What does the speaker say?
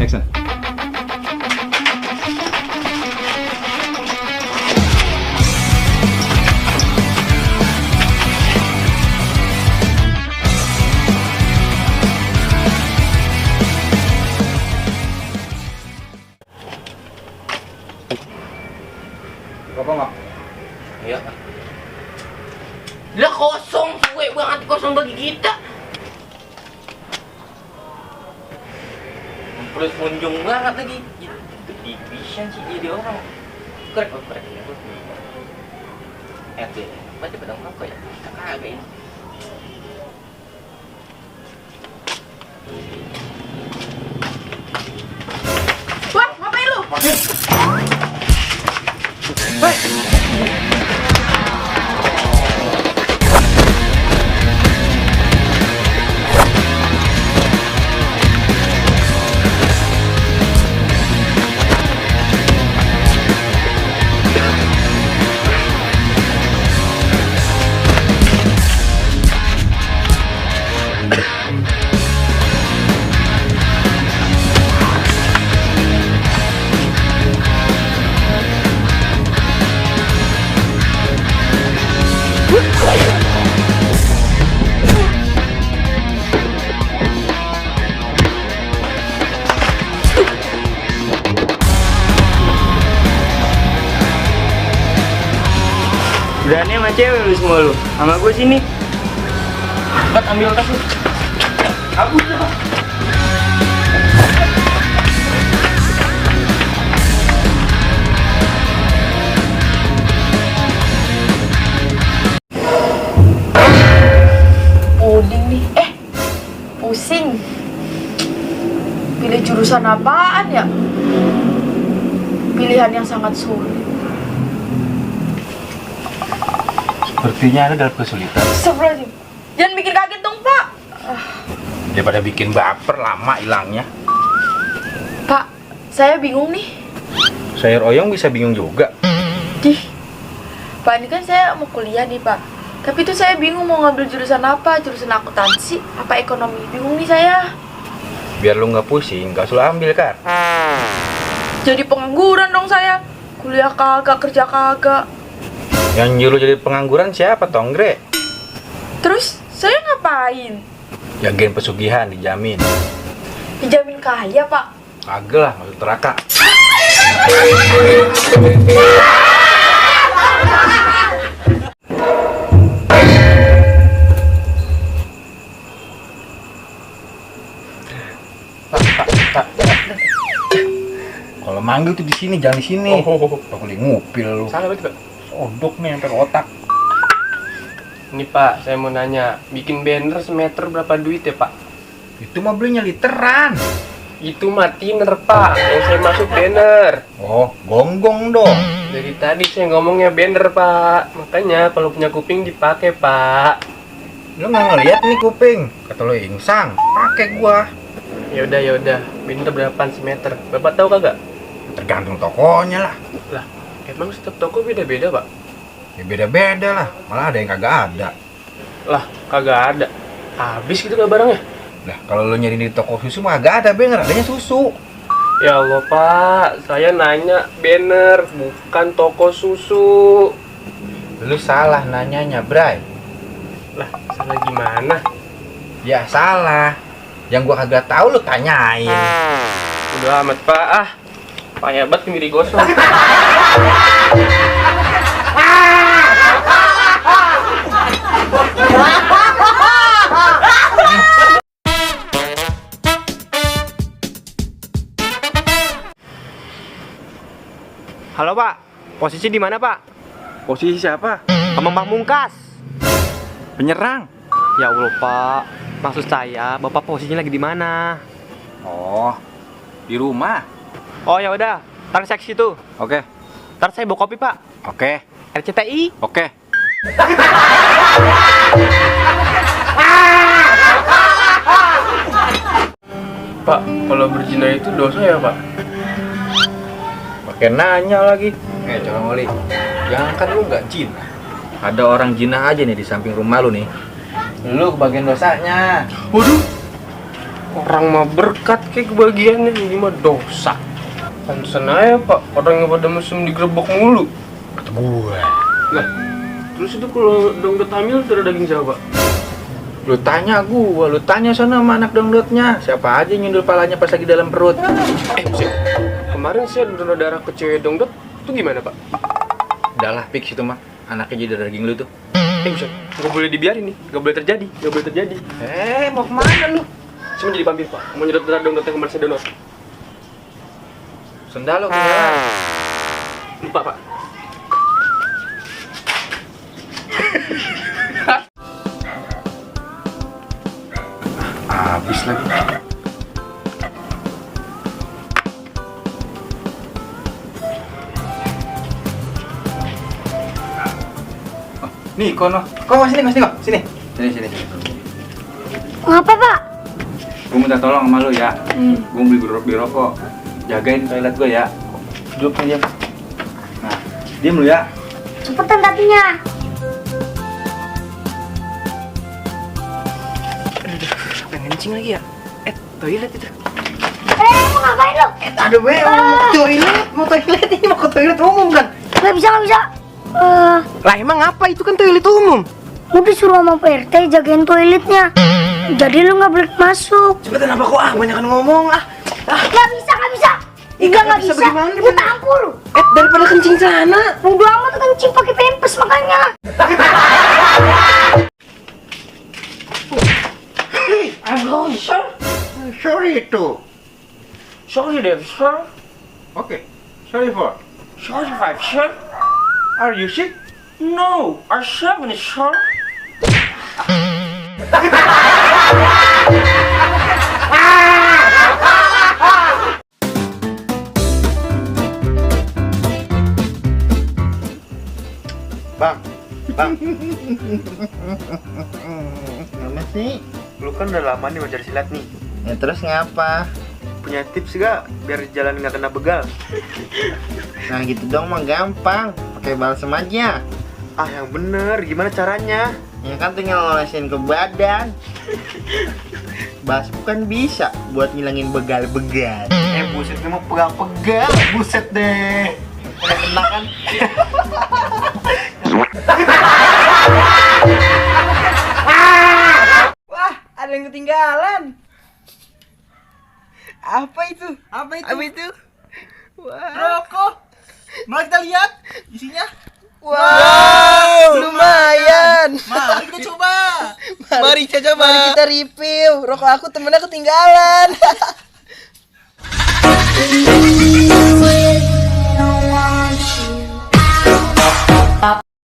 Action. Apa nggak? Iya. Lah kosong, suwe banget kosong bagi kita. Terus kunjung banget lagi. Itu division sih jadi orang. Korek. RD. Baca pedang apa ya? Kita kagak ini. Wah, ngapain lu? Berani sama cewek lu semua lu. Sama gue sini. Cepat ambil tas lu. Kabur dah. Puding nih. Pusing. Pilih jurusan apaan ya? Pilihan yang sangat sulit. Sepertinya Anda dalam kesulitan. Astagfirullahaladzim. Jangan bikin kaget dong, Pak. Daripada bikin baper lama hilangnya. Pak, saya bingung nih. Sayur oyong bisa bingung juga. Dih. Pak, ini kan saya mau kuliah nih, Pak. Tapi tuh saya bingung mau ngambil jurusan apa. Jurusan akuntansi, apa ekonomi. Bingung nih saya. Biar lu nggak pusing, nggak usah ambil kan. Jadi pengangguran dong saya. Kuliah kagak, kerja kagak. Yang nyuruh jadi pengangguran siapa, Tonggre? Terus saya ngapain? Jagain pesugihan, dijamin. Dijamin kaya, Pak. Kagak lah, masuk neraka. Pak. Kalau manggil tuh di sini, jangan di sini. Aku di ngupil lu. Salah berarti, Pak. Odok nih sampai ke otak. Ini Pak, saya mau nanya, bikin banner semeter berapa duit ya Pak? Itu mah belinya literan. Itu mah thinner Pak, yang saya masuk banner. Oh, gonggong dong. Dari tadi saya ngomongnya banner Pak, makanya kalau punya kuping dipakai Pak. Lu nggak ngeliat nih kuping? Kata lu insang, pakai gua. Yaudah, banner berapaan semeter? Bapak tahu kagak? Tergantung tokonya lah. Lah, emang setiap toko beda-beda Pak? Ya beda-beda lah, malah ada yang kagak ada. Lah, kagak ada. Habis gitu kan barangnya? Nah, kalau lu nyari di toko susu mah kagak ada banner, adanya susu. Ya Allah Pak, saya nanya banner, bukan toko susu. Lu salah nanyanya, Bray. Lah, salah gimana? Ya salah. Yang gua kagak tahu lu tanyain. Udah amat Pak, payah banget nih digosong. Halo Pak, posisi di mana Pak? Posisi siapa? Sama Pamungkas. Penyerang. Ya Allah Pak, maksud saya Bapak posisinya lagi di mana? Oh, di rumah. Oh ya udah, ntar saya ke situ. Oke. Ntar saya bawa kopi Pak. Oke. RCTI. Oke. Pak, kalau berzina itu dosa ya Pak? Pakai nanya lagi. Coba ngoli. Jangan kan lu nggak jin. Ada orang jinah aja nih di samping rumah lu nih. Lu kebagian dosanya. Waduh, orang mah berkat kayak kebagiannya, ini mah dosa. Pantesan aja pak, orang yang pada mesum digerebek mulu. Kata gue. Lah, terus itu kalau dangdut hamil ada daging siapa? Lu tanya gua, lu tanya sana sama anak dangdutnya. Siapa aja nyundul palanya pas lagi dalam perut. Buset. Kemarin saya donor darah ke cewek dangdut, itu gimana pak? Udah lah, fix itu mah. Anaknya jadi daging lu tuh. Buset, nggak boleh dibiarin nih, nggak boleh terjadi, nggak boleh terjadi. Mau kemana lu? Saya mau jadi vampir pak, mau nyedot darah dangdut yang kemarin saya donor. Sendal lu keluar. Lupa pak. Habis lagi. Oh, nih kono. Kok sini, Mas Niko. Sini. Sini. Ngapa, Pak? Gue minta tolong sama lu ya. Gue beli rokok. Jagain toilet gue ya. Duduk aja. Nah, diam lu ya. Cepetan tadinya. Pengen kencing lagi ya? Toilet itu. Mau ngapain lu? Aduh, mau toilet ini mau ke toilet umum kan? Nggak bisa. Lah emang apa itu kan toilet umum? Lu disuruh sama Pak RT jagain toiletnya. Jadi lu nggak boleh masuk. Cepetan apa kok banyakan ngomong ah. Nggak bisa. Nggak bisa. bagaimana? Gue tampol lu. Daripada kencing sana. Bodo amat kencing pakai pempes makanya. Sorry itu. Sorry Dave, sir. Oke. Sorry for. Sorry five, sir. Are you sick? No, our seven is sir. Bang. Apa sih? Lu kan udah lama nih belajar silat nih. Ya terus ngapa? Punya tips gak biar jalan nggak kena begal? Nah gitu dong mah gampang. Pakai balsem aja. Ah yang bener, gimana caranya? Ya kan tinggal ngolesin ke badan. Balsem kan bisa buat ngilangin begal-begal. Buset, ini mau pegal-pegal. Buset deh. Udah kena kan? Wah, ada yang ketinggalan. Apa itu? Apa itu? Wah. Rokok. Mari kita lihat isinya. Wow, lumayan. Mari kita coba. Mari kita review. Rokok aku temennya ketinggalan.